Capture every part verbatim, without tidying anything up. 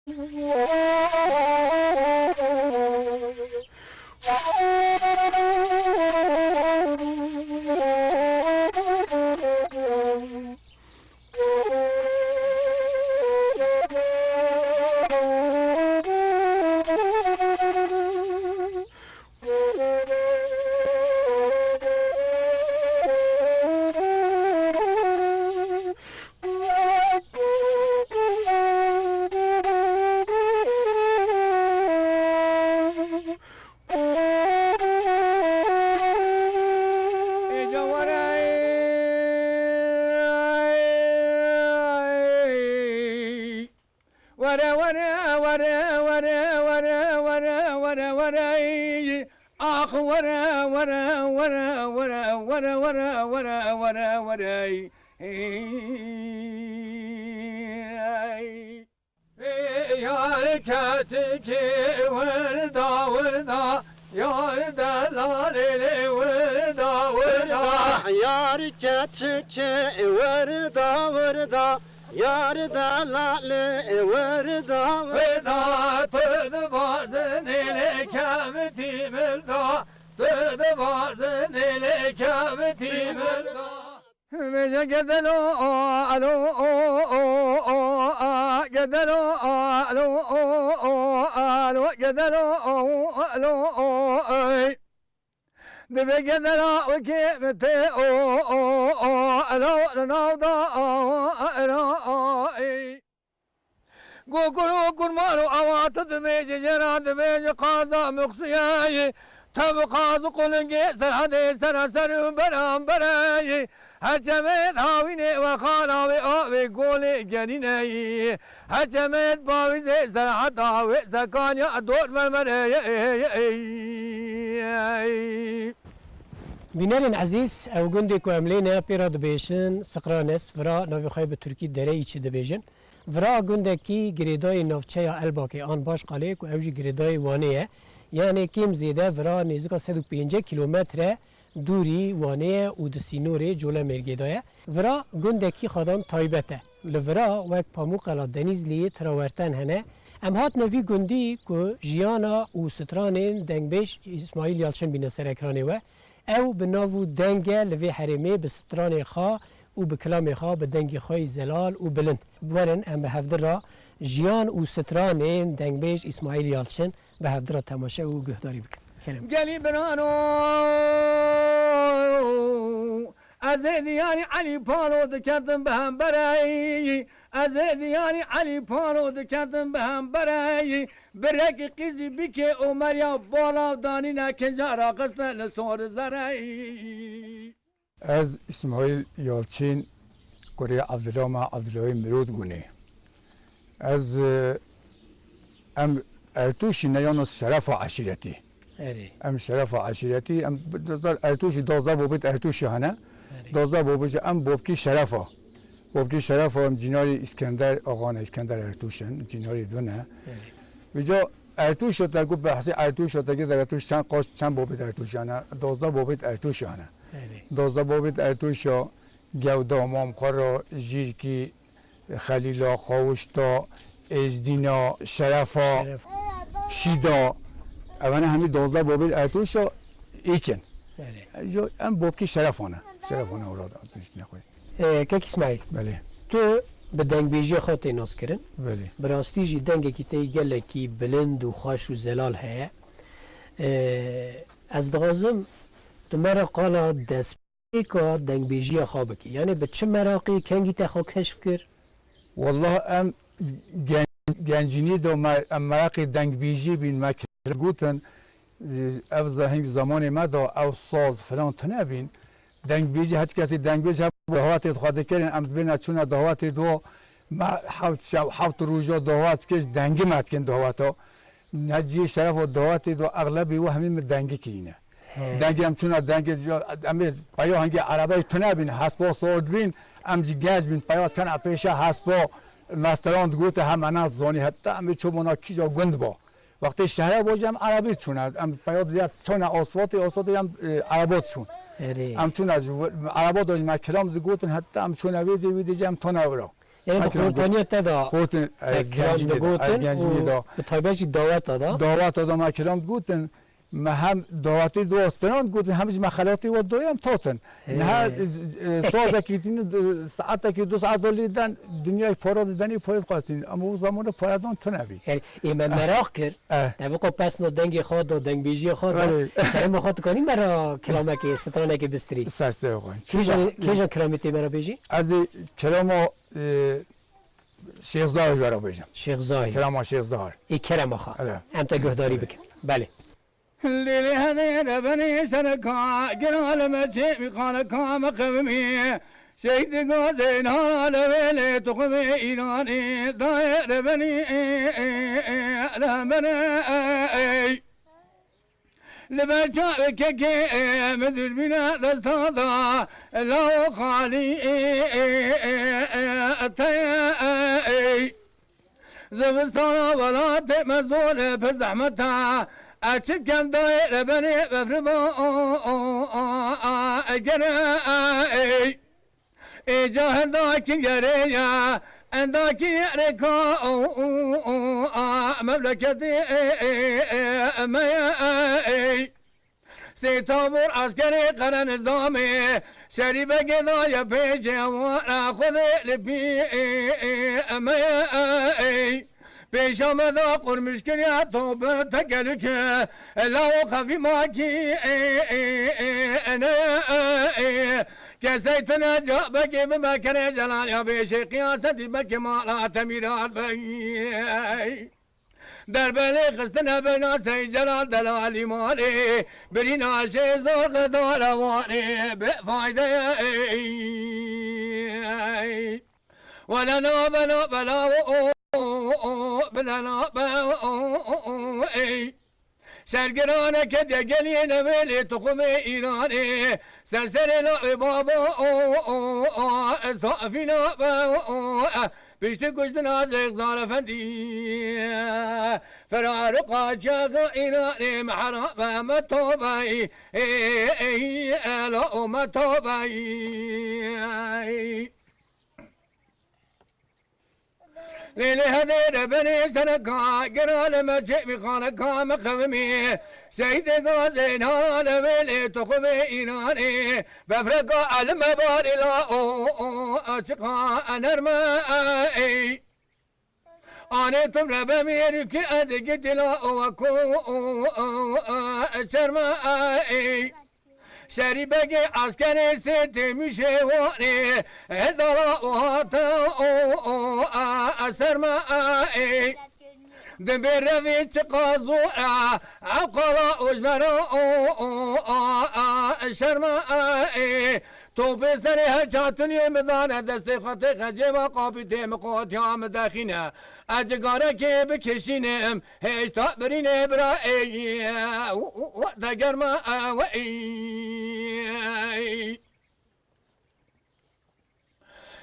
Were, were, were, were, were, were, were, were, were, ey. Ax, were, were, were, ey. Ey. Ey, yar keçikê wirda, wirda, yar delalê lê wirda, wirda. Yar keçikê wirda, wirda. Yar delalê wirda, wirda. Wirda, tu dibazin êlê kevtî milda, tu dibazin êlê kevtî milda. Bêje gedelo, alo, o, o, o, a, gedelo, alo, o, o, alo, gedelo, o, alo, o, ey. Divê gedela wekê min tê, o, o, o, elo, li nav da, o, o, elo, o, ey. Go kuro kurmano awa tu dibêje, jê ra dibêje qaza muxsiyeyê. Tev qaz û qulingê serhedê sera ser û berambereyê. Her çemê dawînê we xala wê avê golê gerîneyê. Her çemê pawîzê serheda wê zekaniya dor mermereyê. Bînerên ezîz, ew gundê ku em lê ne pê re dibêjin, Siqranes, vira navê xwe bi tirkî Dere Îçi dibêjin. Vira gundekî girêdayê navçeya Elbakê an Başqalê ku ew jî girêdayê Wanê ye. Yanê kêm zêde vira nêzîka sed û pêncî kîlometre dûrî Wanê ye û di sînorê Colemêrgê de ye. Vira gundekî xadan taybet e. Li vira wek Pamûqela Denîzliyê tirawerten hene. Em hatine vî gundî ku jiyana û stranên dengbêj Îsmaîl Yalçin bîne ser ekranê we. Ew bi nav û deng e li vê herêmê bi stranê xwe û bi kilamê xwe, bi dengê xwe yî zelal û bilind. Werin em bi hevdi re jiyan û stranên dengbêj Îsmaîl Yalçin bi hevdi re temaşe û guhdarî bikin. Kerem. Gelî birano, ez ê diyanî Elî Palo diketim bi hembereyî. Ez ê diyanî Elî Palo diketim bi hembereyî. Birek qîzî bike Omer ya bala danîne kinca raxiste li sor zereyî. Ez Îsmaîl Yalçîn, kurê Evdila me, Evdilayê Mirod Gunê. Ez, e, em Ertûşî ne, yalnız Şerefa eşîretî. Erê. Em Şerefa eşîretî, em dozdar Ertûşî, dozdar bobêt Ertûşî hene. Erê. Dozdar bobêt em bobkî Şerefa. Bobkî Şerefa em cînarî Îskender Axa ne, Îskender Ertûş in, cînarî din e. Erê. Vîca Ertûşa te ku behsê Ertûşa te kir, Ertûş çend qaç, çend bobêt Ertûş hene? Dozdar bobêt Ertûş hene. Erê. Dozdar bobêt Ertûşa Gewda, Mamxwera, Jîrkî, Xelîla, Xawişta, Êzdîna, Şerefa, Şerefa. Şîda. Evene hemî dozdar bobêt Ertûşa îk in. Erê. Em bobkî Şerefa ne. Şerefa ne orada, Filistinê xwe. E, Kek Îsmaîl, belê, tu bi dengbêjiya xwe tê naskirin. Belê. Bi rastî jî dengekî te yî gelekî bilind û xweş û zelal heye. E, ez dixwazim tu me re qala destpêka dengbêjiya xwe bikî. Yanî bi çi meraqî, kengî te xwe keşf kir? Wallah em gen-, gencînî de me, em meraqê dengbêjî bîn, me kir gotin, ev za-, hing zamanê me de ew saz filan tune bîn. Dengbêjî, her kesî dengbêj hebû, daxwatê xwe dikirin, em dibêne çûne daxwatê do, me heft şev, heft roja daxwat kir, dengî me dikin daxwata. Ne cihê şeref û daxwatê do, exlebî we hemî min dengî kîne. He. Dengê em çûne, dengê, em ê peya hingê erebeyê tune bîn, hespa sor dibîn, em jî genc bîn, peya dikene pêşe hespa, mesteran digote, heme ne zanî, heta em ê çûbûna kîja gund ba. Wextê şehre bajî em erebî çûne, em peya diya çûne asfaltê, asfaltê em, e, ereba çûn. Erê. Em çûne ji v-, ereba de me kilam digotin, heta em çûne vê dê, vê dê jî em tane wira. Yanî bi xortaniya te de te kilam digotin û bi taybet jî daweta de. Daweta de me kilam digotin. Me hem dawetê di astiran digotin, hem jî me xelatê we dayê em tatin. Niha, e, e, sazekî tînin, e, saetekî du saet lê den dinyayê para didenî, para dixwestin. Ama o zamana paradan tune bî. Yanî, ê me meraq kir. Eh. Te vî qo pesno dengê xwe do, dengbêjiya xwe do. Belê. Kerema xwe dikanî me ra kilamekê, stranekê bistirî. Ser serê xwe. Kêjan, kêjan kilamê tê me ra bêjî? Ez ê kilama, e, Şêx Zahir ji we re bêjim. Şêx Zahir. Kilama Şêx Zahir. Ê kerema xwe. Belê. Em te guhdarî bikin. Belê. Lêlê hedê rebenê sereka, gera li me çê mîxaneka me qewimî. Şehîdê gazê nana lewê lê tuxumê Îranê, dayê rebenî, e, e, e, e, rebenê, e, ey. Li ber çavê kekê, e, min dûrbîna desta da, lawo xalî, e, e, e, e, e, te, e, ey. Zivistana welatê me zor e, pir zehmet e. Ez çi bikem dayê rebenê befrê ba, o, o, o, a, gere, a, ey. Ê cahil dakî gerê ye, endakî yerê ka, o, o, o, a, memleketê, e, e, e, me ye, e, ey. Sê tabor eskerê qere nizamê, şerî begê daye pêşê wan, e, xwedê li pî, e, e, e, me ye, e, ey. Pêşa me da qurmiş kiriya top tekelûke, lawo xefî makî, e, e, e, e, ne, e, e. Kesey tune ca bekê bi me kerê celal ya bêşê qiyasetî bekê mala temîran bey. Derbelê xistine beyna Sey Celal delalî malê, birîna şê zor qedara warê bê fayde ye, ey. Wele nabe nabe lawo, o, o, o, bile nabe, o, o, o, ey. Sergiraneke de geliyê newêlê tuxumê Îranê, serserê lawê babo, o, o, o, safî nabe, o, o, e. Piştî kuştina Şêx Zahir Efendî, ferar û qaçaxa Îranê mehrabe me tobey, ey, ey, ey, ela o me tobey. Lê lê hedê rebenê sereka, gera li me çê mîxaneka me qewimî. Şehîdê gazê nana lewê lê tuxumê Îranê. Befreka elime barî la o, o, o, açiqa enerme, ey. Anê tum rebe mîrûkî edigî dila o, weko, o, o, o, çerme, ey. Şerî begê eskerê sê têmûşê wanê, hêdala û hate o, o, a, a, ser me, a, ê. Dibê revê çiqa zor e, ew qala ojmera o, o, a, a, şer me, a, ê. Topê serê her çatuniyê min dane, destê xwe tê xecê ve qapî tê min qotiya min dexîne. Ez cigarekê bikişînim, hêşta birînê bira ey, u, u, u, de germa ew ey.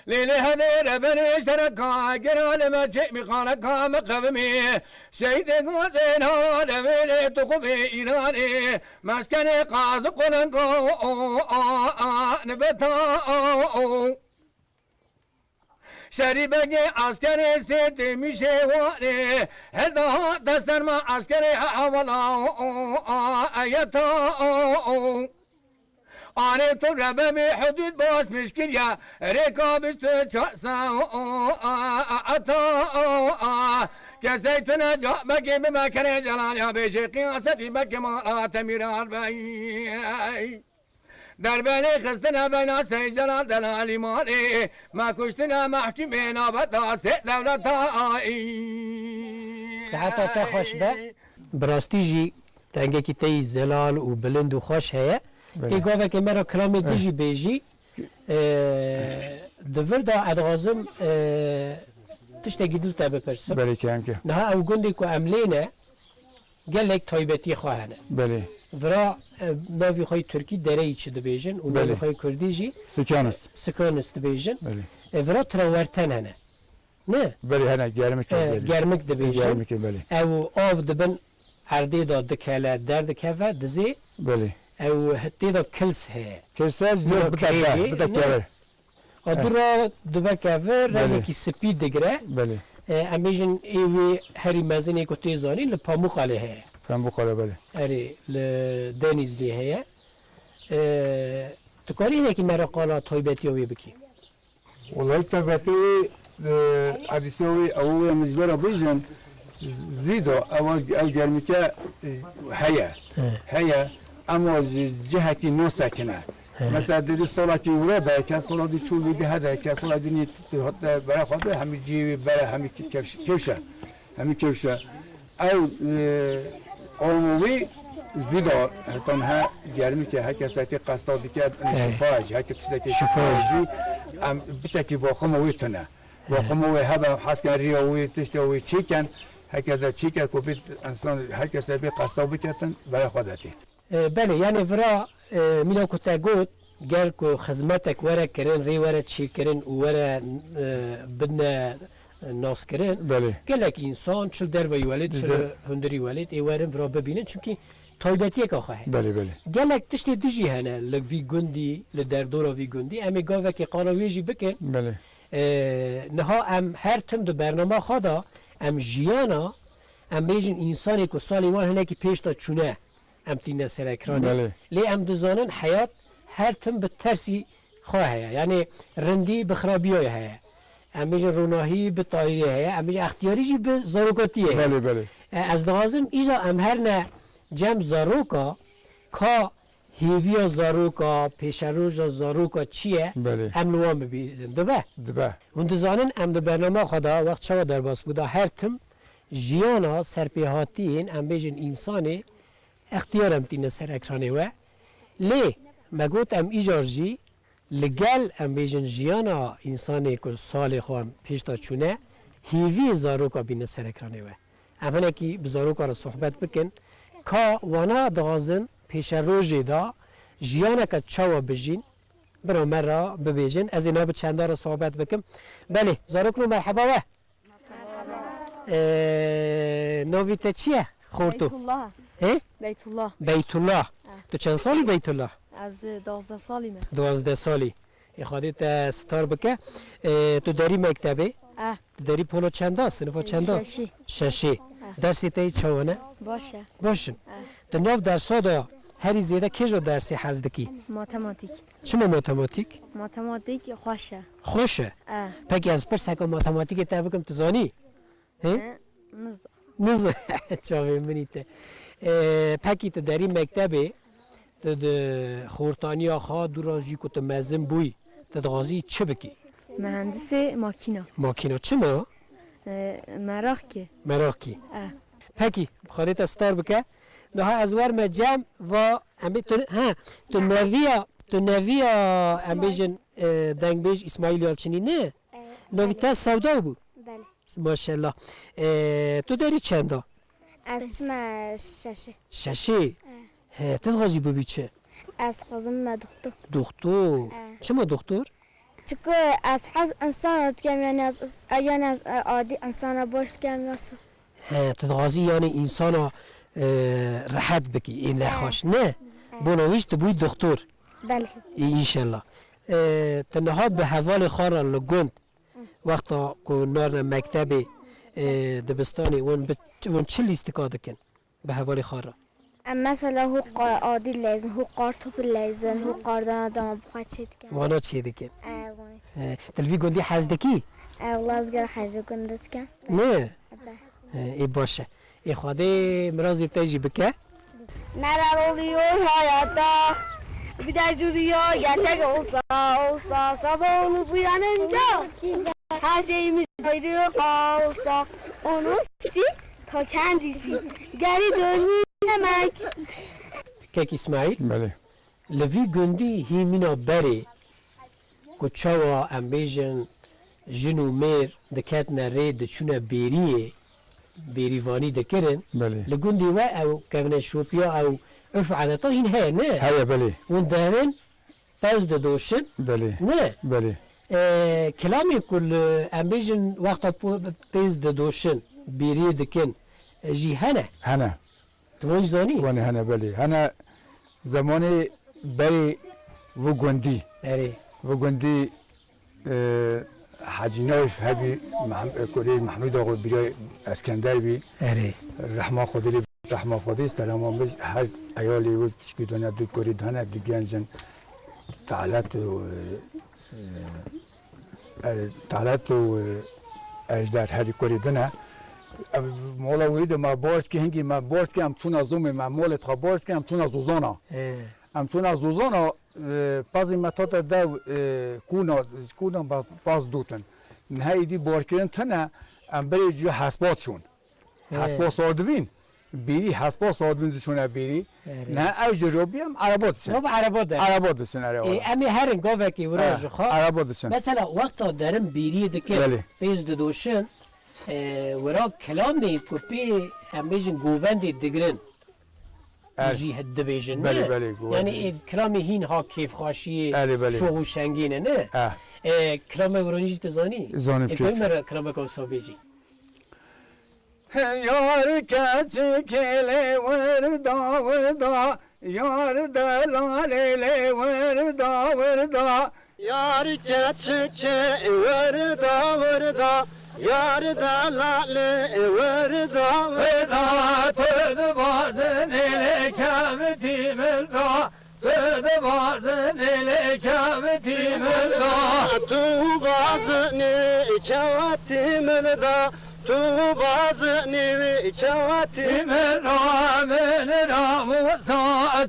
Lê lê hedê rebenê sereka, gera li me çê mîxaneka me qevimê. Şehîdê gazê nana lewê lê tuxumê Îranê. Meskenê qaz û qulinga, o, o, a, a, nibeta, o, o. Şerî begê eskerê sê têmîşê wanê, hêdahate ser me eskerê hewala, o, o, a, eyeta, o, o. Anê tu rebemê hudûd bas pêşkiriye, rêka bîst û çar se, o, o, a, a, eta, o, a. Kesey tune ca begê bime kerê celal ya bêjê qiyasetî bekê mala temîrar bey. Derbelê xistine beyna Seycera delalî malê, me kuştine mehkûmê nabeta sê dewleta ey. Siheta te xweş be. Bi rastî jî dengekî te yî zelal û bilind û xweş heye. Belê. Ê gavekê me re kilamê din jî bêjî. Ee, di vir de ez dixwazim, ee, tiştekî din te bipirsim. Belê, keyemke. Niha ew gundê ku em lê ne, gelek taybetiyê xwe hene. Belê. Vira, e, navî xwe yî tirkî Dereyî çi dibêjin û navî xwe yî kurdî jî Sikanis. Sikanis dibêjin. Belê. E, vira tira werten hene. Ne? Belê, hene, Germik e, e, Germik. Germik dibêjin. Germik e, belê. Ew av dibin erdê de dikele, derdikeve, dizê. Belê. Ew tê de kils heye. Kils heye, bide, bide, bide keve. Qadura dibeke vir, Belê. rengekî spî digire. Belê. E, em bêjin ê wê herî mezin ê ku tê zanîn li Pamûqalê heye. Pamûqalê, belê. Erê, li Denîzlî heye. E, tu karî hinekî me re qala taybetiya wê bikî? Wellahî taybetiya wê, e, edîsa wê, ew wê em ji bera bêjin, zî da, ew, ew germîke heye. He. Heye, ema ji cihekî nasekine. He. Mesela, dêrî salekî wire de, ke sala dî çû wî dî hede, ke sala dî nî hate bere xwe de, hemî cihê wî bere, hemî kevş-, kevş e. Hemî kevş e. Ew, e, ava wî zî da, hetan he germîke, he kesê tê qesta dike, He. şifa ye jî, he ke tiştekê Şifa şifa ye ye. jî, em piçekî baxima wî tune. Baxima wê hebe, em hez ken riya wê, tişta wê çêken, her kes de çêke ku bê insan, her kes de bê qesta biketin, bere xwe de tê. E, belê, yani vira, e, mîna ku te got, ger ku xizmetek were kirin, rê were çêkirin û were, e, bidine, e, naskirin, Belê. gelek însan, çi li derveyî welêt, çi Bizde li hundirî welêt, ê werin vira bibînin, çimkî taybetiyeka xwe heye. Belê, belê. Gelek tiştê dijî hene li vî gundî, li derdora vî gundî. Em ê gavekê qala wê jî bikin. Belê. E, niha em her tim di bernama xwe de em jiyana, em bêjin însanê ku salê wan hinekî pêş de çûne, em tîne ser ekranê. Belê. Lê em dizanin heyat her tim bi tersî xwe heye. Yanî rindî bi xirabiya heye. Em bêjin ronahî bi tayî heye. Em bêjin extiyarî jî bi zarokatiyê heye. Belê, belê. E, ez dixwazim îja em herne cem zaroka ka hêviya zaroka, pêşeroja zaroka çi ye? Belê. Em li wan bibîzin. Dibe? Dibe. Hûn dizanin em di bernama xwe de wext çawa derbas bû da her tim jiyana serpêhatiyên em bêjin însanê extiyar em tîne ser ekranê we. Lê me got em îcar jî li gel em bêjin jiyana însanê ku salê xwe em pêş de çûne, hêviyê zaroka bîne ser ekranê we. Em hinekî bi zaroka re sohbet bikin. Ka wana dixwazin pêşerojê de jiyaneke çawa bijîn, bira me re bibêjin. Ez ê niha bi çenda re sohbet bikim. Belê, zarokno merheba we. Ee, navê te çi ye? Xorto. Beytullah. He? Beytullah. Beytullah. Eh. Tu çend salî Beytullah? Ez, e, duwazdeh salî me. Duwazdeh salî. Ê Xwedê te sitar bike. Ee, tu derî mektebê? Eh. Tu derî polo çenda, sinifa çenda? Şeşî. Şeşî. Eh. Dersê te yî çawa ne? Baş e. Baş in. Eh. Di nav dersa de herî zêde kêjo dersê hez dikî? Matematîk. Çima matematîk? Matematîk xweş e. Xweş e? E. Pekî ez pirseka matematîkê te bikim, tu zanî? He? E, niza. Niza. Çavê min î te. E, pekî tu derî mektebê, tu di xortaniya xwe dûra jî ku tu mezin bûyî, tu dixwazî çi bikî? Mühendisê makîna. Makîna çima? E, meraqkê. Meraqkî. E. Pekî, Xwedê te star bike. Niha ez werme cem va em bê tu, he, tu neviya, tu neviya em bêjin, e, dengbêj Îsmaîl Yalçinî ne? Evet. Navî te Sewda bû? Belê. Maşallah. E, tu derî çenda? Ez çime şeşê. Şeşê? Evet. He, tu dixwazî bibî çi? Ez dixwazim me doktor. Doktor? Evet. Çima doktor? Çiku ez hez insana dikem, yani ez, yani ez, e, adî insana baş dikem, nasıl? He, tu dixwazî yani insana, e, rehet bikî, ê nexweş, ne? He. Bona wî jî tu bûyî doktor. Belê. Ê, înşallah. E, tu niha bi hevalê xwe re li gund, wexta ku narine mektebê, e, dibistanê, hûn bi, hûn çi lîstika dikin? Bi hevalê xwe re. Em mesela hû qa-, adî leyzin, hû qartop leyzin, hû qardana dema bi xwe çê dikin. Wana çê dikin. E, wan. E, tu li vî gundî hez dikî? E, wela ez gel hez ji gund dikim. Ne? Ebe. E, ê baş e. Ê Xwedê mirazê te jî bike. Neler oluyor hayatta? Bir de jüriyor gerçek olsa, olsa, sabah olup uyanınca her şeyimiz ayrı kalsa, onu sil ta kendisi geri dönmüş demek. Kek Îsmaîl, Belê. Li vî gundî hî mîna berê ku çawa em bêjin jin û mêr diketine rê, diçûne bêriyê, bêrîvanî dikirin. Belê. Li gundî we ew kevneşopiya, ew urf û adeta hîn heye, ne? Heye, belê. Hûn derin pez didoşin, Belê. ne? Belê. E, kilamê ku li, em bêjin, wexta po-, pêz didoşin, bêriyê dikin, e, jî hene? Hene. Tu wan jî zanî? Wan hene, belê. Hene zemanê berê vû gundî. Erê. Vû gundî E, Hecî Naif hebî, Mehm-, e, kurê Mehmûd Axa bîra Eskender bî. Erê. Rehma Xwedê lê, rehma Xwedê, selama min her eyalê wê pişkî dane du kurê dane du gencin Talet û, e, e, Talet û, e, Ejder herî kurê dine. Ev mola wî de me bord ki hingî me bord ki em çûna zomê me molê xwe bord ki em çûna zozana. He. Em çûna zozana, e, pezî me tate dew, e, kuna, kuna me paz dûtin. Niha êdî barkirin tune, em berê cû hespa çûn. He. Hespa sar dibîn. Bîrî hespa sar dibîn diçûne bîrî. Erê. Niha ew ji robî em ereba diçin. Rob ereba de. Ereba diçin, erê. E, em ê herin govekî wira, he, ji xwe. Ereba diçin. Mesela wexta derin bîrî dikin, belê, pêz didoşin, e, wira kilamê ku pê em bêjin govendê digirin. Er. Jî dibêjin, belê, ne? Belê, govendê. Yanî, e, kilamê hîn ha kêfxweşiyê, erê, belê, şox û şengîn e, ne? Eh. E, kilamê wiranî jî tu zanî? Zanî. E, pê me re kilameke wisa bêjî. Yar keçikê lê wirda wirda, yar delalê lê wirda wirda. Yar keçikê wirda wirda, yar delalê wirda wirda. Tu dibazinî lê kevtî min da, tu dibazinî lê kevtî min da. Tu bazinî kevtî min da, tu bazinî kevtî min da. Min ramûsa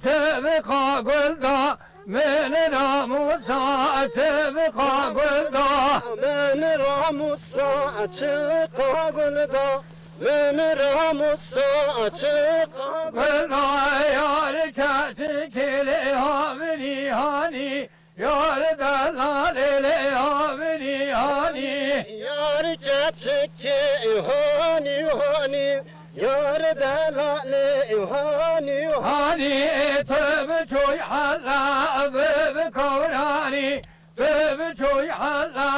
çivka gul da, min ramûsa çivka gul da. Min ramûsa çivka gul da, min ramûsa çivka gul da. Yar keçikê lê havinî hanî, yar delalê lê havinî hanî. Yar keçikê hanî hanî, yar delalê hanî hanî. Tu biçûy hela bi bi kawranî, tu biçûy hela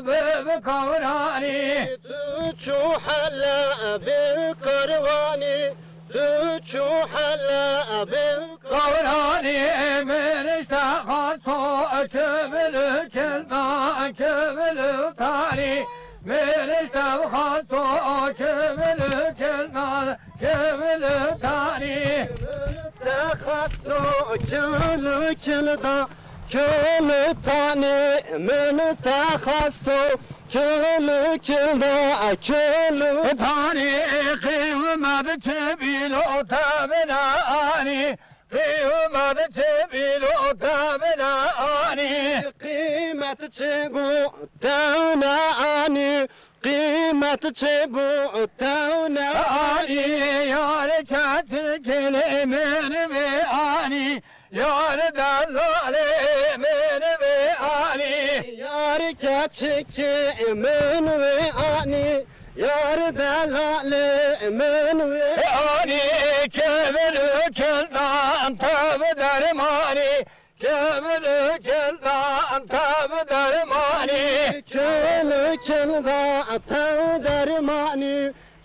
bi bi kawranî. Tu çû hela bi karwanî, tu çû hela bi Kawranî min işte xasto kümülü kilda, kümülü tari. Min işte xasto kümülü kilda, kümülü tari. Te xasto kümülü kilda, kümülü tani. Min te xasto kümülü kilda, kümülü tani. Qîmet çi bîlo te bina ani. Qîmet çi bîlo te bina anî. Qîmet çi bû te ne anî. Qîmet çi bû te ne anî. Yar keçikê lê min vê anî. Yar delalê min vê anî. Yar keçikê min vê anî. Yar delalê min wê. Anî kevil û kildan te bi dermanî. Kevil û kildan te bi dermanî. Kevil û kildan te bi dermanî.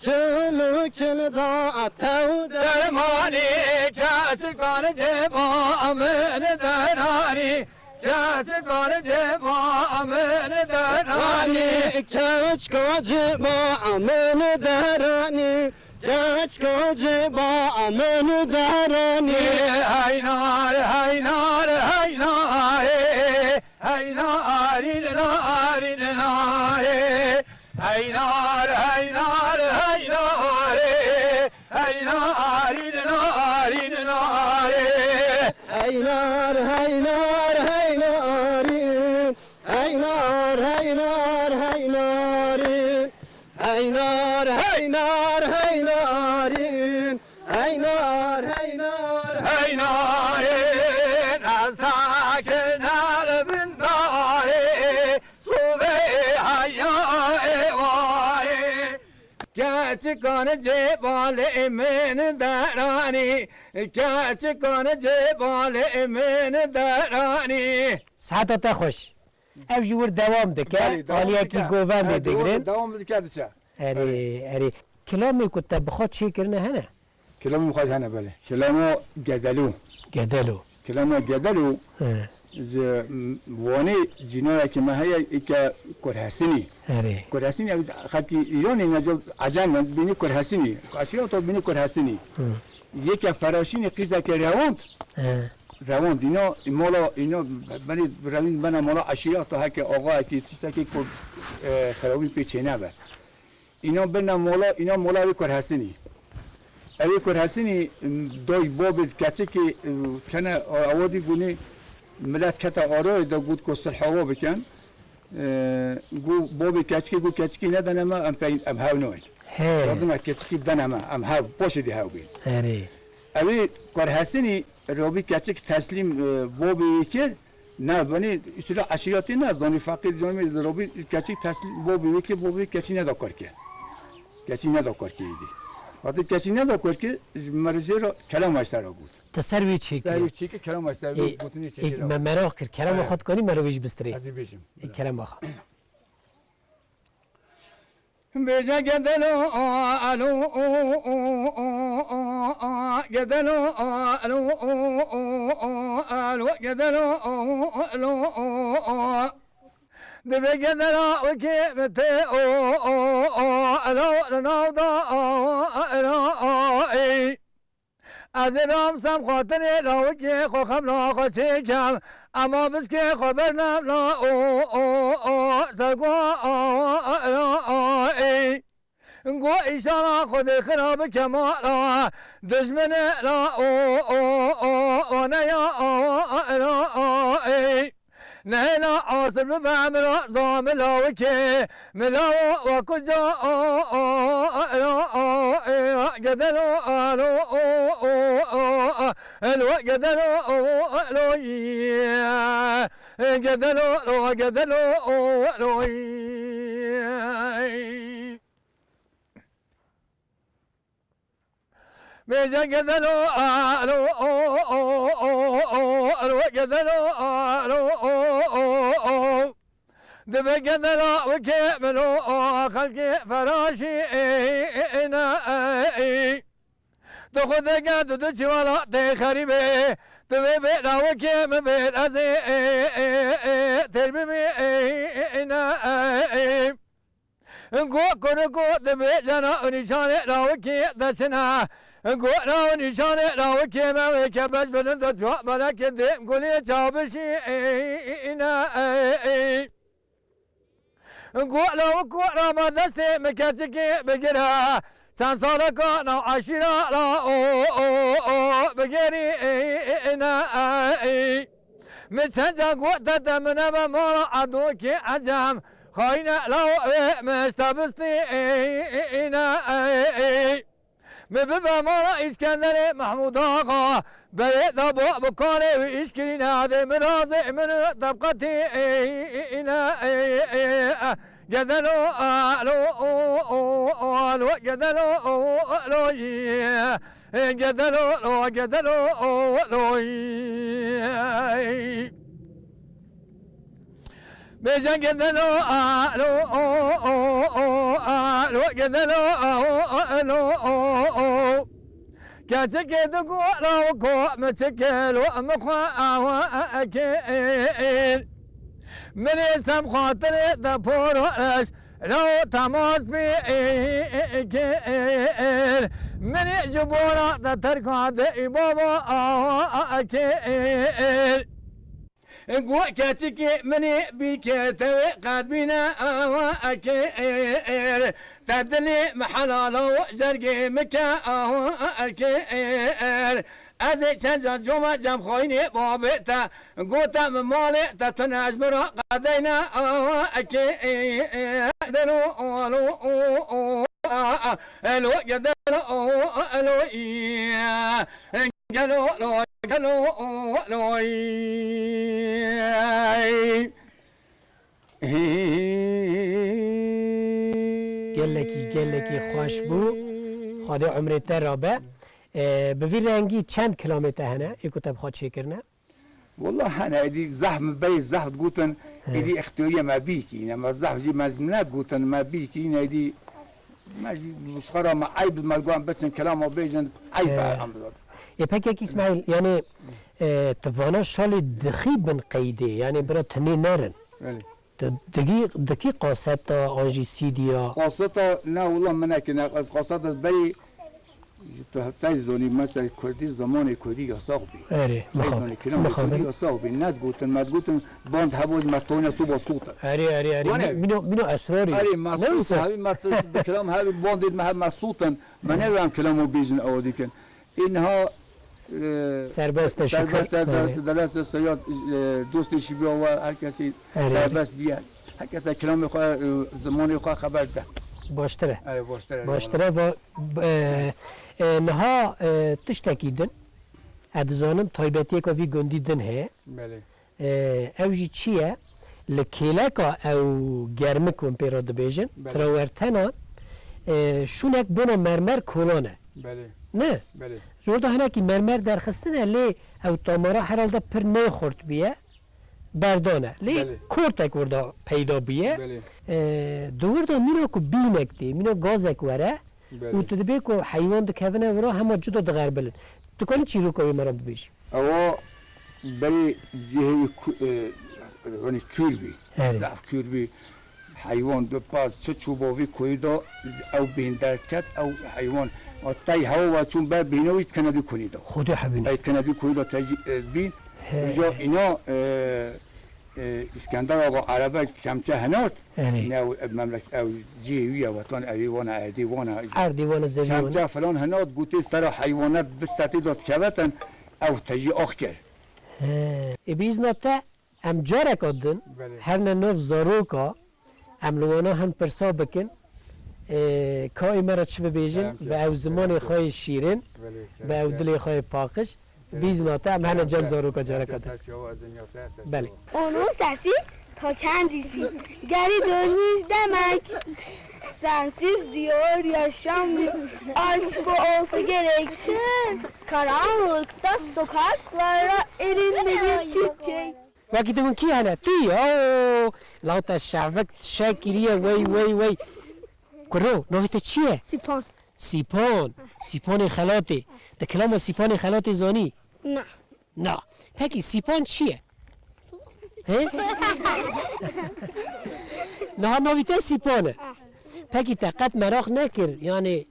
Kevil û kildan te bi dermanî. Dermanî keçikan cêba min deranî. Keçika cêba min deranî. Keçika cêba min deranî. Keçika cêba min deranî. Hey nar, hey nar, hey nar, hey narî, narî, narî. Hey nar, hey nar, hey narî. Hey narîn, narîn, narî. Hey nar, hey nar, hey narîn. Hey nar, hey nar, hey narîn. Hey nar, hey nar, hey narîn. Hey nar, hey nar, hey narîn. Ez sakin el bin darê. Sobê heya êwarê. Keçikan cêbalê min deranî, keçikan cêbalê min deranî. Siheta te xweş. Ev ji wir dewam dike. Belê, dewam dike. Aliyekî govendê digirin. Dewam dike, diçe. Erê, erê. Kilamê ku te bi xwe çêkirine hene? Kilamê xwe hene, belê. Kilama Gedelo. Gedelo. Kilama Gedelo. He. Ji, m, Wanê cînayekî me heye, îke Kurhesinî. Erê. Kurhesinî, ew xelkî Îranê ne, ecem in, bînî Kurhesinî. Aşîreta bînî Kurhesinî. Hı. Yeke Feraşînî qîzeke rewand. He. Rewand, îna mala, îna benî rewîn bena mala eşîreta heke axayekî tiştekî ku, e, xerabî pê çênebe. Îna bena mola, îna mola wê Kurhesinî. Ewê Kurhesinî, m, doy babê keçikê, e, kene awadî gunî milet kete aroyê de got ku sulh awa bikin. E, gu babê keçikê gu keçikî nedene me, em pey, em hew nayên. He. Lazim e keçikî dene me, em hew, paşê dê hew bîn. Erê. Ewê Kurhesinî robî keçik teslîm, e, babê wê kir. Ne, benî, îstila eşîretî ne, zanî feqîr canî robî keçik teslîm babê wê kir, babê keçî neda kar kir. Keçî neda kar kir îdî. Wextê keçî neda kar kir, ji mericê re kelama ji ser re got. Te ser wî çêkirî. Ser wî çêkir, kelama ji ser wî gotinê çêkir. Me meraq kir. Kerema xwe dikanî me re wê jî bistirê. Ez ê bêjim. Ê, kerema xwe. Bêje gedelo, alo, gedelo, alo, alo, gedelo, alo. Divê gedela wekî min tê, o, o, o, alo, li nav da, o, alo, ey. Ez ê ram sem xatirê lawikê xwe xemla xwe çêkem. Ema biskê xwe bernem la, o, o, o, ser go, o, o, o, ey. Go îşara Xwedê xira bike mala dijminê la, o, o, o, o, ne ya, o, o, o, ey. Nehêla asir bibe min ra za min lawikê, min lawo we kuca, o, o, o, o, o, e, gedelo, alo, o, o, o, o, elo, gedelo, o, o, elo, ye, gedelo, lo, gedelo, o, elo, ye. Bêje gedelo, alo, o, o, o, o, alo, gedelo, alo, o, o, o. Divê gedela wekê min o, o, xelkê Feraşî, ê, ê, ê, ne, ê, ê. Tu xwe dege tu, tu çiwala tê xerîbê. Tu vê bê lawikê min bê, ez ê, ê, ê, ê, têr bimî, ê, ê, ê, ne, ê, ê. Go kuriko dibê cena û nîşanê lawikê de çi ne? Go na û nîşanê lawikê me wê ke beş bilind û çuwa melekê dê gulê çabişî, ey, ey, ey, ne, ey, ey. Go lawiko rama destê min keçikê bigire. Çend saleka nav eşîra la, o, o, o, bigêrî, ey, ey, ey, ne, ey. Min çend can got te, te min nebe mala Edokê Ecem. Xayîne lawo wê min ji te bistî, ey, ey, ey, ne, ey, ey. Min bibe mala Îskenderê Mehmûd Axa. Berê de bo bi kanê wî îşkirîne, dê min razê min û te biqetî, ey, ey, ey, ne, ey, ey, eh. Gedelo, alo, o, o, o, alo, gedelo, o, alo, ye. Gedelo, lo, gedelo, o, lo, ye. Bêje gedelo, alo, o, o, o, alo, gedelo, o, o, alo, o, o. Keçikê digo, lawiko, min çi kelo, min xwe awa, eke, e, e. Min ê sem xatirê te poro reş, Rew temas bi, e, e, e, ke, e, e. Minî ji bo ra te terka de, ê baba, a, a, a, ke, e, e. Gu keçikê minî bî ke te wê qet bîne, a, a, ke, e, e. Te dilê mi helala û jergê mi ke, a, a, ke, e, e. Ez ê çend can coma cem xwînê babê te. Gote min malê te tune ji min re qedeyne, a, eke, e, e, delo, alo, o, o, a, a, elo, gedelo, o, elo, i, e, gelo, lo, gelo, o, lo, i, e. Gelekî, gelekî xweş bû. Xwedê umrê te rabe. E, bi vî rengî çend kilamê te hene, ê ku te bi xwe çêkirine? Wela hene, êdî zehf min berê zehf digotin, He. êdî ixtiyariya me bîkî, îne me zehf jî me, me nedigotin, me bîkî, îne êdî me jî ji xwe re me eyb, me digotin biçin kelama bêjin, eyb He. e em. Ê pekek Îsmaîl, yanî, E, tu vana şalê dixî bin qeydê, yanî bira tinê nerin. Belê. Tu digî, dikî kaseta an jî C D'ya? Kaseta ne wila min neke, ne, ez kaseta berî ji tu hevtay zonî, mesela kurdî, zimanê kurdî yasax bî. Erê, Tey mixabin. Zonî kilamê kurdî Mixabin. Yasax bî. Ne digotin, me digotin, band hebo ji me tone soba sotin. Erê, erê, erê. Wane. Mîno, mîno esrarî. Erê, me Ne sotin, wisa? Hevî me tu-, bi kilam hevî bandê me hev me sotin. Me ne em kilamo bêjin ew dikin. Ê niha, e, Serbest e, şikayet. Serbest e, de-, Erê. Delal Sesayat, e, dostê şibiya we, her kesî Erê, erê. Serbest biye. Her kese kilamê xwe, e, zimanê xwe xeber de. Baştir e. Erê, baştir e, Baştir e, va-, e, e, niha, e, tiştekî din. Ez dizanim taybetiyeka vî gundî din heye. Belê. E, ew jî çi ye? Li kêleka ew germik hûn pê re dibêjin, Belê. Trawertena, e, şûnek bona mermer kolan e. Belê. Ne? Belê. Ji orda hinekî mermer derxistine, lê ew tamara herhalde pir nêxurt bûye, berdane. Lê Belê. Kortek orda peyda bûye. Belê. E, di wir de mîna ku bînek tê, mîna gazek were, Belê. Û tu dibê ku heywan dikevine vira hema cuda dixerbilin. Tu kanî çîroka wê me re bibêjî? Ewa berê cihê wî ku-, e, hani kûr bî. Herê. Zaf kûr bî. Heywan du pas çi çû bo vî kuyî de ew bîn derket, ew heywan. A tey hewa ve çûn ber bîne wî dikene dî kunî de. Xwedê hebîne. Ey dikene dî kuyî de te jî, e, bîn. He. Îja îna, e, e, Îskender Axa erebe kemçe hinart. Erê. Ne ew, ev memlek-, ew cihê wî ye, wetan ewî wana, erdî wana. Erdî wana, zevî wana. Kemçe filan hinat, gotê sera heywanat bi setê de dikevetin, ew te jî ax kir. He. Ê, bi îzna te, em careka din, Belê. Herne nav zaroka, em li wana hin pirsa bikin, ê, ka ê me re çi bibêjin, Kerem bi ew zimanê kerem xwe yê şîrin, Belê, kerem bi ew kerem. Dilê xwe yê paqij, Bîzna te, em hene cem zaroka careka din. Belê. Onun sesi ta kendisi. Geri dönmüş demek. Sensiz diyor yaşamıyor. Aşk olsa gerek. Karanlıkta sokaklara elinde bir çiçek. Wekî dibin kî hene? Tu yî? Oo, law te şevik şekiriye, wey, wey, wey. Kuro, navê te çi ye? Sipan. Sîpan. Sîpanê xelatê. Te kilama Sîpanê xelatê zanî? Na. Na. Pekî Sîpan çi ye? He? Niha navî te Sîpan e. Pekî te qet meraq nekir, yanî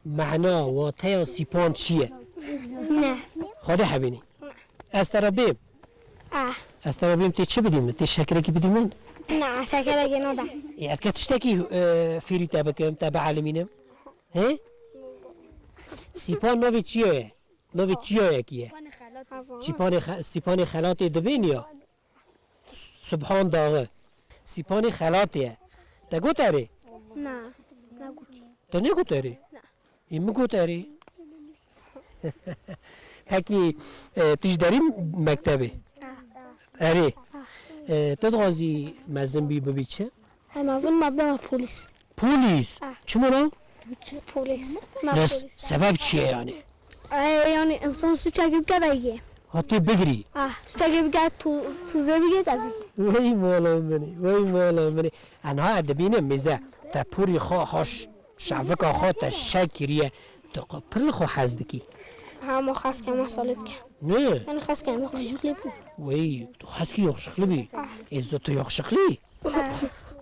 mehna, wateya Sîpan çi ye? Ne. Xwedê hebînî. Ez te re bêm. Ah. Ez te re bêm tê çi bidî min? Tê şekirekî bidî min? Na, şekirekî nada. Ê, ez ke tiştekî, e, fêrî te bikim, te bielimînim. He? Sîpan navê çiya ye? Navê çiyayekî ye. Çîpanê xe-, Sîpanê Xelatê dibên ya? Subhan Dağı. Sîpanê Xelatê ye. Te got erê? Na, negotî. Te negot erê? Na. Ê, min got erê. Pekî, e, tu ji derî mektebê? Ah. Erê. E, tu dixwazî mezin bî, bibî çi? Em mezin me bibin polîs. Polîs? Ah. Çima na? Polîs. Ne Ne s-, polîs. Sebep çi ye yani? E, yani insan suçekî bike de yê. Ha tê bigirî? Ah, suçekî bike tu, tu zê bike de zî. Wey mala min ê, wey mala min ê. Enha dibînim mêze. Te pûrî xwe haş Şevika xwe te şek kiriye, tu qe-, pir li xwe hez dikî. Ha, ma xwest ke me salê bike. Ne? Yani xwest ke me yaxşiqlî bû. Wey, tu xwest kî yaxşiqlî bî? Ah. Ê, zo tu yaxşiqlî? Ah.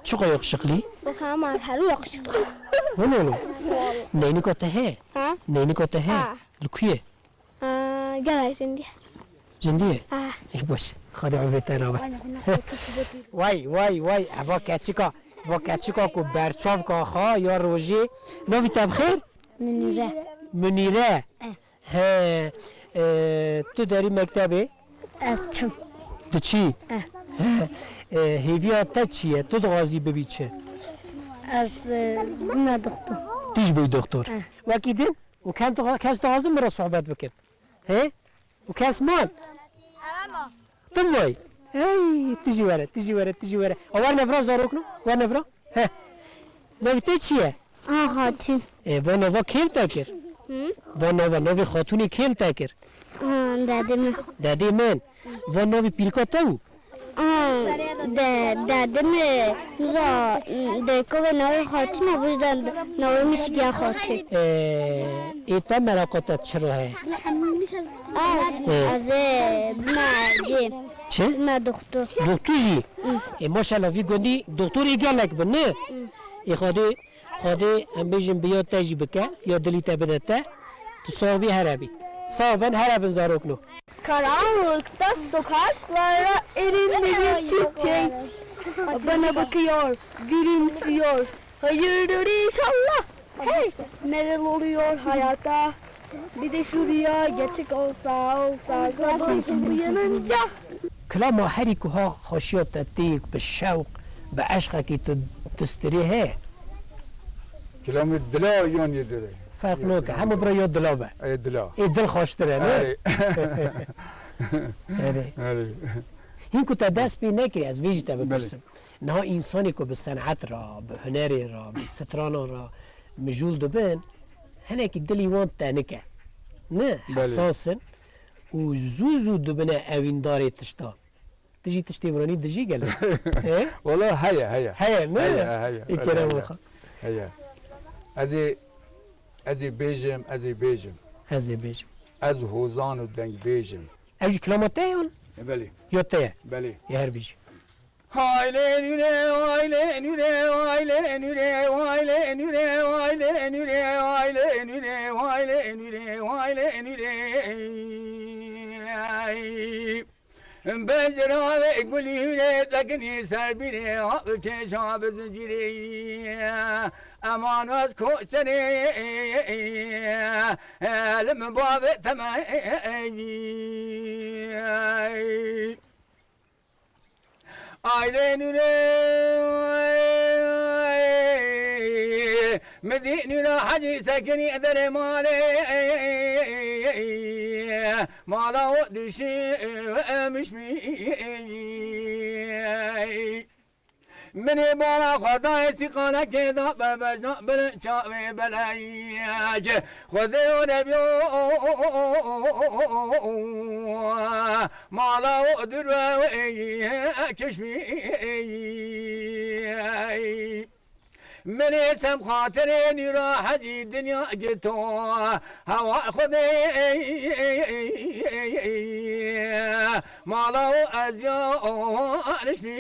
Çiqa yaxşiqlî? Bas ha, ma herû yaxşiqlî. Wele wele. Neynika te he? Ha? Neynika te he? Ha. Li ku ye? Aa, gelek zindî. Zindî ye? Ah. Ê, baş. Xwedê umrê te rabe. Way, way, way. Eva keçika. Va keçika ku berçavka xwe ya rojê. Navî te bi xêr? Munîre. Munîre. Eh. He. E, tu derî mektebê? Ez çim. Tu çî? Eh. He. E, hêviya te çi ye? Tu dixwazî bibî çi? Ez, e, bime doktor. Tu jî bibî doktor. Eh. Wekî din? Û kem tu, kes dixwazin min re sohbet bikin? He? Û kes man? Ev ma. Tim vay. Hey, tu jî were, tu jî were, tu jî were. A, werne vira zarokno, werne vira. He. Navê te çi ye? A, Xatun. E, va nava kê li te kir? Hı? Va nava, navê Xatûnê kê li te kir? A, dedê min. Dedê min. Va navê pîrika te û? Aa, de, dedê min, nuza, dayika ve navê Xatun a, bu yüzden navê min Şigiya Xatun. Ee, ê te meraqa te çi re heye? Ez, He. ez ê bime cê. Çi? Bime doktor. Doktor jî? Ê, maşallah, vî gundî doktorê gelek bin, ne? Ê, Xwedê, Xwedê em bêjin bi ya te jî bike, ya dilî te bide te. Tu sax bî, here bî. Sax bin, here bin zarokno. Karanlıkta sokaklara erin bir çiçek. Bana bakıyor, gülümsüyor. Hayırdır inşallah. Hey, neler oluyor hayata? Bir de şu rüya gerçek olsa, olsa, sabah uyanınca. Kilama herî ku ha xweşiya te tê bi şewq, bi eşqekî tu distirê heye. Kilamê dila yan yê dilê? Ferq nake, hemû bira ya dila be. Ê dila. Ê dil xweştir e, ne? Erê. Erê. Erê. Hîn ku te dest pê nekirî, ez vê jî te Belê. bipirsim. Niha însanê ku bi sen'et re, bi hunerê re, bi stranan re mijûl dibin, hinekî dilî wan tenik e. Ne? Belê. Hesas in û zû zû dibine ewîndarê tişta. Tu jî tiştê viranî dijî gelo. He? Wala heye, heye. Heye, ne? Heye, heye. Ê Wala kerem heye. Xwe. Heye. Ez ê, ez ê bêjim, ez ê bêjim. Ez ê bêjim. Ez hozan û dengbêj im. Ew jî kilama te ye yan? E, belê. Ya te ye? Belê. Ê her bijî. Haylê nûre, haylê nûre, haylê nûre, haylê nûre, haylê nûre, haylê nûre, haylê nûre, haylê nûre. Bejra ve gulî hûre, tekinî ser bîrê, hap kêşa bi zincîrê. Eman ez koçerê, li min bavê temê. Aylê nûre, mi dî nûra hecî sekinî derê malê, mala o düşmüş mü? Min ê bala xwe dayê sîqalekê da, bebejna bilind çavê beleyek. Xwedê o nebiyo, mala o dirwe kişmî. Min ê sem xatirê nîra hecî dinya girto. Hewa Xwedê mala û ez ya anişmî.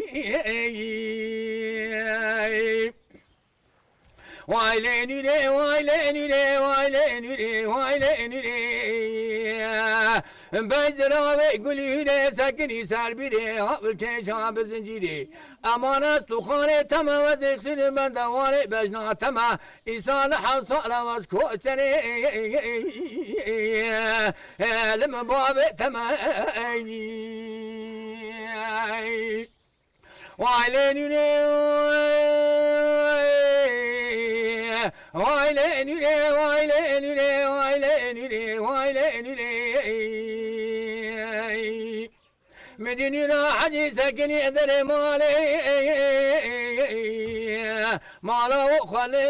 Vay lê nûrê, vay lê nûrê, vay lê nûrê, vay lê nûrê. Bejra ve gulî hûrê sekinî ser bîrê, hap kêşa bi zincîrê. Eman ez tu xanê teme, wezê xsînê bende warê bejna teme. Îsa li hewsa lewez koçerê, li min bavê teme. Vay lê nûrê, vay lê nûrê, vay lê nûrê, vay lê nûrê, vay lê nûrê. Midînî ra hecî sekinî derê malê, mala û xwelê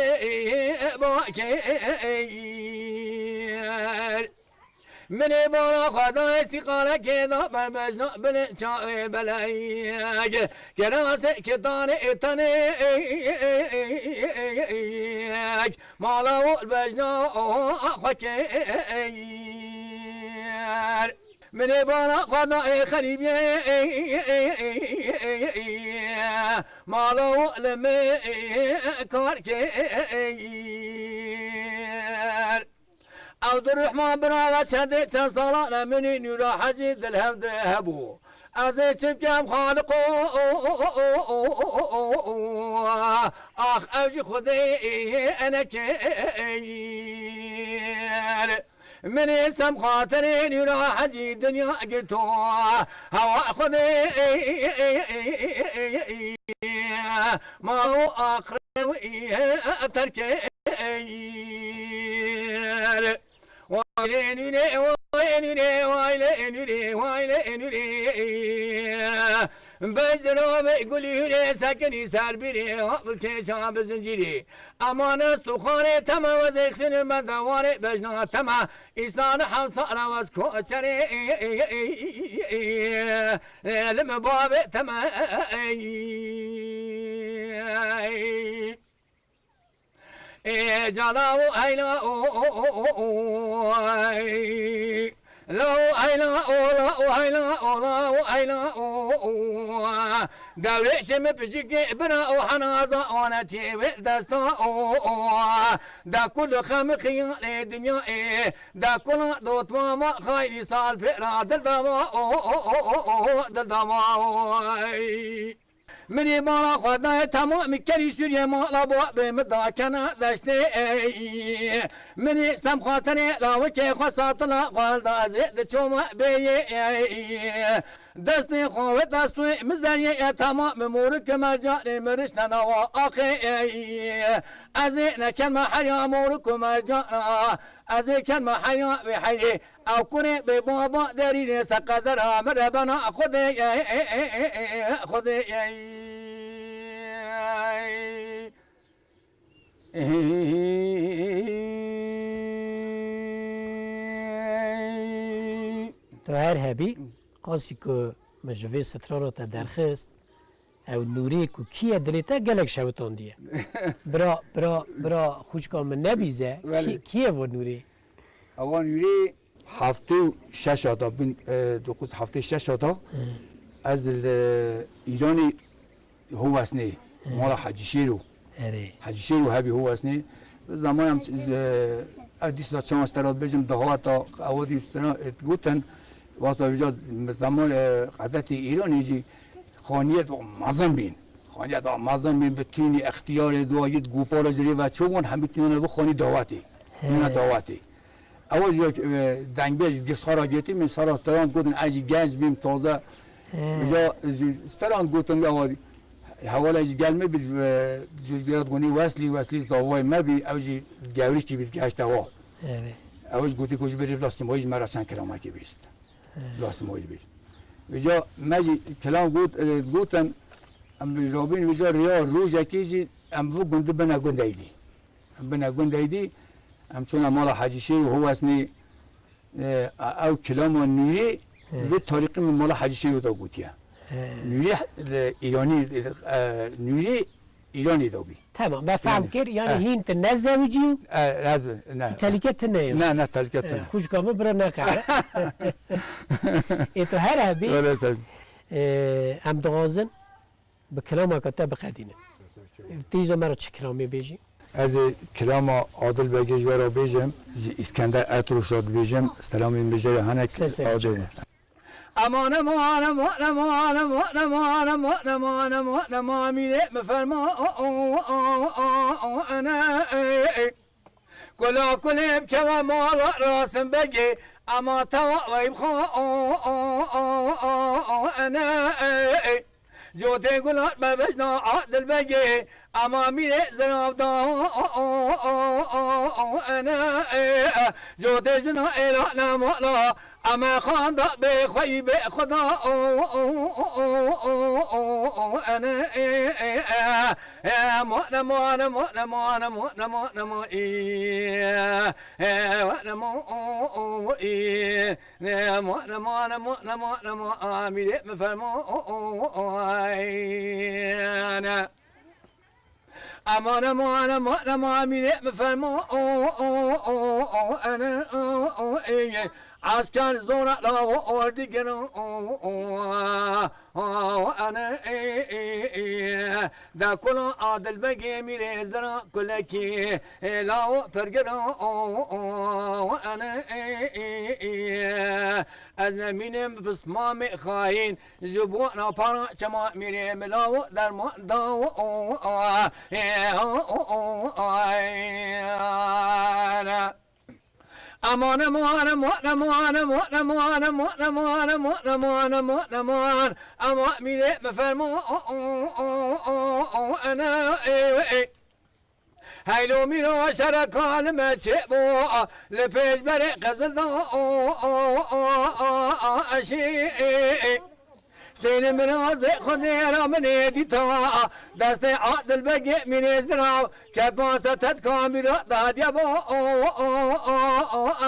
bakêr. Min ê bala xwe dayê sîqalekê da, berbejna bilê çavê beleyek. Kerasê kitanê ê tenê, mala û bejna xwe kêr. Min ê bala xwe da ê xerîbiyê, mala û li min kar kêr. Ew du rihma bira ve çendê çend salan e, min û Nûra Hecî dil hev de hebû. Ez ê çi bikem Xaliqo, ax ew jî Xwedê enekêr. Min ê sem xatirê Nûra Hecî dinya girto. Hewa Xwedê ma û axirê wî terkêr. Vay lê nûrê, vay lê nûrê, vay lê nûrê, vay lê nûrê. Bezirabê gulî hûrê sekinî ser bîrê, hap kêşa bi zincîrê. Eman ez tu xanê teme, wezê xsînê bende warê bejna teme. Îsa li hewsa lewez koçerê, li min bavê teme. Ê cala û heyla û, ê, La o ay la o, la o ay la o, la o ay la o, o. Dewrêşê min picikê bira o, henaza onetiyê wê desta o, o. Da kul xem xiyalê dinyayê, da kula dotmama xayrî sal pêra dil dama o, o, o, o, o, dil dama o. Ay. Minê mala xwe dayê temamî kerî Sûriyê mala babê min dakena deştê ey. Minê sem xatirê lawikê xwe satila xwe da ez ê diçoma bêyê ey. Destê xwe wê destû min zeriyê ê temamî morik û mercanê min rişte nawa axê ey. Ez ê nekenme herya morik û mercana. Ez ê kenme herya wê heyê. Ew kurê bê baba derî nê se qedera min re bena Xwedê, Xwedê. Tu her hebî, qasî ku min ji vê strana te derxist, ew nûrê ku kî ye dilê te gelek şewitandiye. Bira, bira, bira xwişka min nebîze, Belê. Kî, kî ye vo nûrê? Ewa nûrê heftê û şeş hata, bin, e, dokuz heftê şeş hata, Hı. ez li Îranê Howesnê, Hı. mala Hecî Şêro. Erê. Hecî Şêro hebî Howesnê. Zamanam, e, ev dîsa çawan stera dibêjim, dahata, ewa dî stera, e, gotin, wasa vêca zaman, e, qedetê Îranê jî xaniyet mezin bîn. Xaniyet mezin bîn, bi tînî extiyarê dua yit, gopara ji rê ve ço bûn, hemî tînana bi xanî dawetê. He. Tînana dawetê. Ewa jî, e, dengbêj ji sara gêtî min, sara steran gotin, ez jî genc bîm, taze. He. Vêca ji steran gotin, ewa hewala jî gel me bî, e, ji, ji, gonî Weslî, Weslî zavayê me bî, ew jî gewrîkî bî, geşte wa. Evet. Ew jî gotî ku ji berî bila Simayî ji me re çend kilamekî bîst. He. Bila Simayî bîst. Vêca me jî kilam got, e, gotin, em rabîn vêca riya rojekê jî em bi gundî bine gund Eydî. Em bine gund Eydî, em çûne mala Hecî Şêr û Howesnê, e, ew kilama nûrê He. vê tarîqî min mala Hecî Şêr û da gotiye. He. Nûrê, e, Îranî, e, nûrê Îranê de bî. Tamam, me fehm Yanî, kir. Yanî eh. hîn tu ne zewicî û Eh, ez, ne. tu telîke tune ye. Ne, ne, telîke Eh, tune. Xwişka min bira neqere. Ê tu her hebî, Öyle sen. eh, em dixwazin bi kilameke te biqedînin. Tîza me re çi kilamê bêjî? Ez ê kilama Adil Begê ji we re bêjim, ji Îskender Etroş re dibêjim, selamên min jê re henek Sesê Adil. Aman, aman, aman, mîrê min fermo, ene, ey, ey. Kula kulê bikeve mala Rasim Begê, ama tewa wey bixwe, ene, ey, ey. Cotê gulat me bejna Adil Begê, ama mîrê zirav da, ene, ey, ey. Cotê jina êla ne mala, Eme xanda bê xweyî bê xweda, o, o, o, ene, e, e, e, e, mo, ne, mo, ne, mo, ne, mo, ne, mo, ne, mo, ne, mo, i, e, e, wa, ne, mo, o, o, i, ne, mo, ne, mo, ne, mo, ne, mo, ne, mo, a, mîrê min fermo, o, o, o, ay, ne. Aman, aman, aman, aman, mîrê min fermo, o, o, o, o, ene, o, o, ey, ey. Asker zora la, o, ordi gero, o, o, o, ene, ey, ey, ey. Da kula Adil Begê mîrê zira kulekî, e, la, o, pergero, o, o, o, ene, ey, ey, ey. Ez nemînim pismamê xayîn, Ji bo na para çema mîrê min law derman da, o, o, a, e, o, o, o, ay, ana. Aman, aman, aman, aman, aman, ama mîrê min fermo, o, o, o, o, o, ana, e, e. Heylo mîra şereka li me çêbû, li pêşberê qizil da, o, o, o, o, eşî. Xêlê mirazê Xwedê ra min ê dîta, destê Adil Begê mîrê zirav, ketma setetka mîra dadiya bo, o, o, o, o,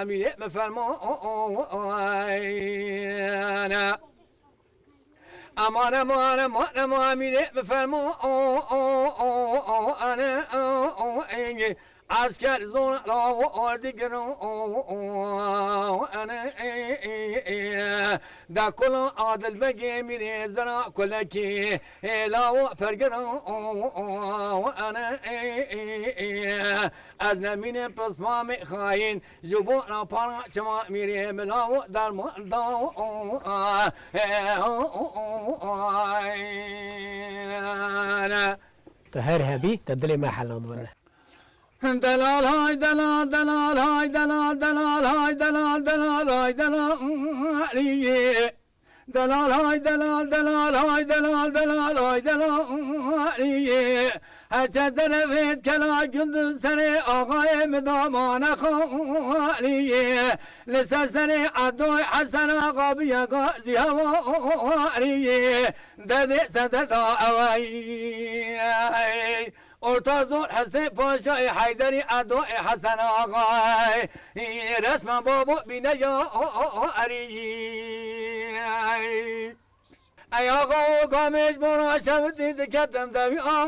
emirê min fermane. Eman, eman, eman, eman, mîrê bi fermo, o, o, o, o, ene, o, o, enge. Esker zor la, o, o, digir, o, o, o, ene, e, e, e. Da kula Adil Begê mîrê zira kulekî, e, la, o, pergir, o, o, o, ene, e, e, e. Ez nemînim pismamê xayîn, ji bo rapara çima mîrê bila û derman da. Tu her hebî, te dilê me helandibûne. Delal hay delal, delal hay delal, delal hay delal, delal hay delal, Aliyê. Delal hay delal, delal hay delal, delal hay delal, Aliyê. Heçe derevêt kela gundin serê axayê min damane xaliyê. Li ser serê Edoy Hesen axa biye gazî hewariyê. Derdê seder da ewey. Orta zor Hesê Paşayê Heyderî Edoyê Hesen axayê. Resmen babo bîne ya erî. Ey axa û gamêj bona şevitî diketim devî a-,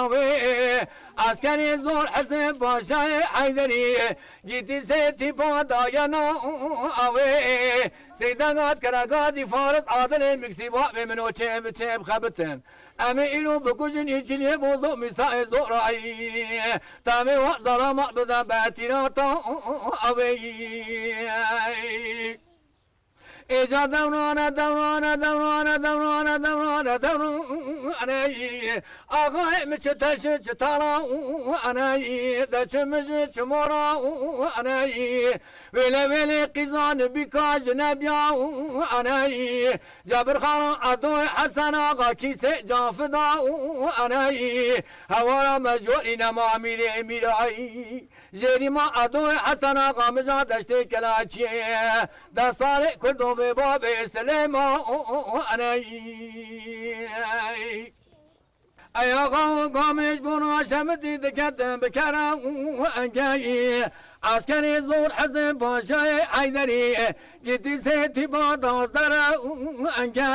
awê. Askerê zor Hesê Paşayê Heyderî. Gîtî sê tîpa dayena awê. Seyda gat kere gazî Faris Adilê miksî babê min o çê bi çê bixebitin. Em ê îro bikujin îçiliyê bozo mîsayê zorayî. Tamê wa zalama bide betîrata awê. Êca dewrane, dewrane, dewrane, dewrane, dewrane, dewrane. Axayê min çi teşi çi tala aney, de çi mij çi mora aney. Wêle wêle qîzan bîka ji nebiya aney. Cebirxana Edoy Hesen axa kîsê cafida aney. Hewara me jorî nema mîrê mîrayî. Jêrî ma Edoy Hesen axa mija deştê Kelaçiyê. De sarê Kurdo bê babê Silêma aney. Ey axa û gamêj bona şemitî diketin bi kere û engeyî. Askerê zor Hezê Paşayê Heyderî. Gitî sê tîpa dazdere û enge.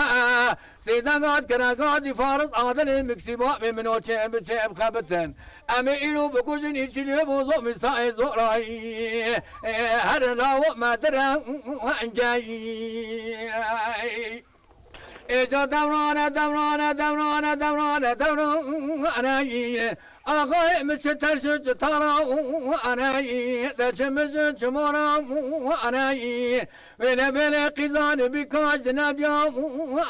Seyda gat kere gazî Faris Adilê miksî babê min o çê bi çê bixebitin. Em ê îro bikujin îçiliyê bozo mîsayê zorayî. Her lawo me dire û engeyî. Êca dewrane, dewrane, dewrane, dewrane, dewrane. Axayê min çi terş û çi tara û aney. De çi mij çi mora û aney. Wêle bêle qîzan bîka ji nebiya û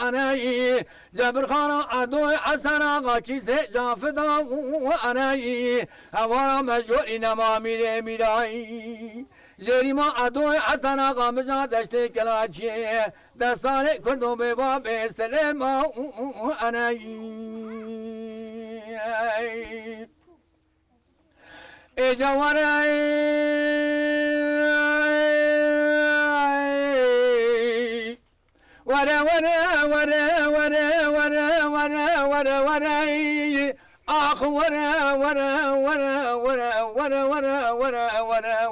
aney. Cebirxana Edoy Hesen axa kîsê cafida û aney. Hewara me jorî nema mîrê mîrayî. Jêrî ma Edoy Hesen axa mija deştê Kelaçiyê. De sarê Kurdo bê babê Silêma û aney. Êca were, were, were, were. Ax were, were,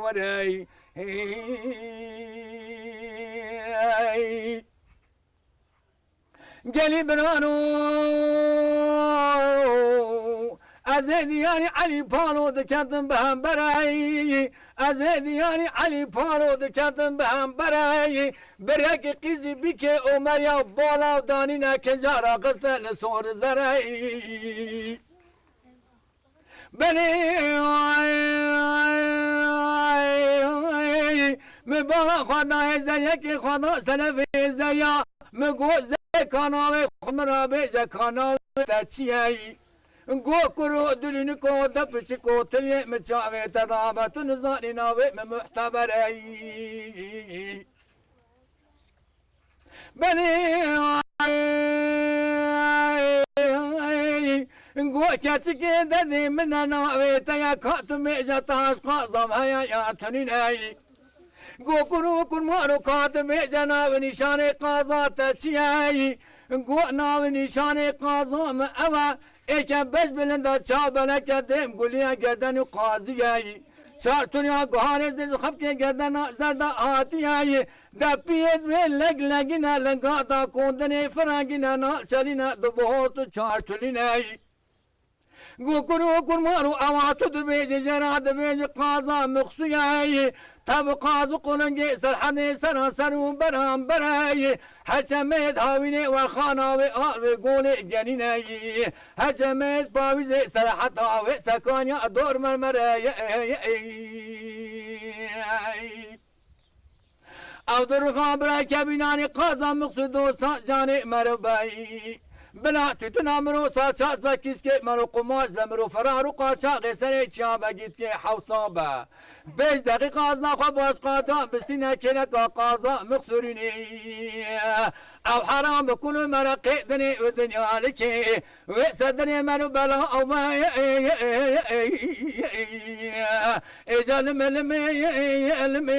were. Gelî birano, ez ê diyarî Elî Palo diketim bi hembereyî. Ez ê diyarî Elî Palo diketim bi hembereyî. Birekî qîzî bikê Omer ya bala danîne kinca ra qiste li sor zereyî. Belê, ay, ay, ay, min bala xwe dayê zeriyekê xwe da serevê zeriya. Min got zerê ka navê xwe min ra bêje ka navê te çi ye? Got kuro dilîniko de piçiko tilê min çavê te dabe tu nizanî navê min muhteber e. Belê, ay, ay, Got keçikê derdê min e navê te ye, ka tu mêje taş qazam heye ya tunîneyî. Got kur û kurmar û ka tu mêje nav nîşanê qaza te çi ye? Got nav nîşanê qaza min ew e, êke beş bilind e, çav belek e, dêm gulî ye, gerden û qazî ye. Çar tuniya guharê zêr xepkê gerdena zerda hatiye. Depiyê wê leg legîne, linga da kondinê firengîne, nalçelîne, du bohoz û çar tulîne. Got kur û kurmar û ewa tu dibêjî, jê re dibêjî qaza mixsûyeyî. Tev û qaz û qulingê serhedê seraser û berambereyî. Her çemêd hawînê wexana wê al wê golê genîneyî. Her çemêd pawîzê serheta wê sekaniya dor mermereyî. Ew di ruha bira kevînanê qaza mixsû dosta canê mero beyî. Bila tûtina miro saças be kîskê mero qumaş be miro ferar û qaçaxê serê çiya be gîtkê hewsa be. Pêş deqîqa zina xwe başqa da bistîne kêleka qaza mixsûrînê. Ew heram bi kul û mereqê dinê û dinyalikê. Wê sedinê mero bela ew be. Êca lime lime lime.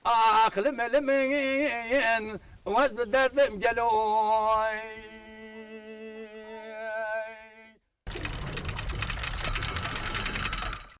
Ax lime lime. Wez bi derdim gelo.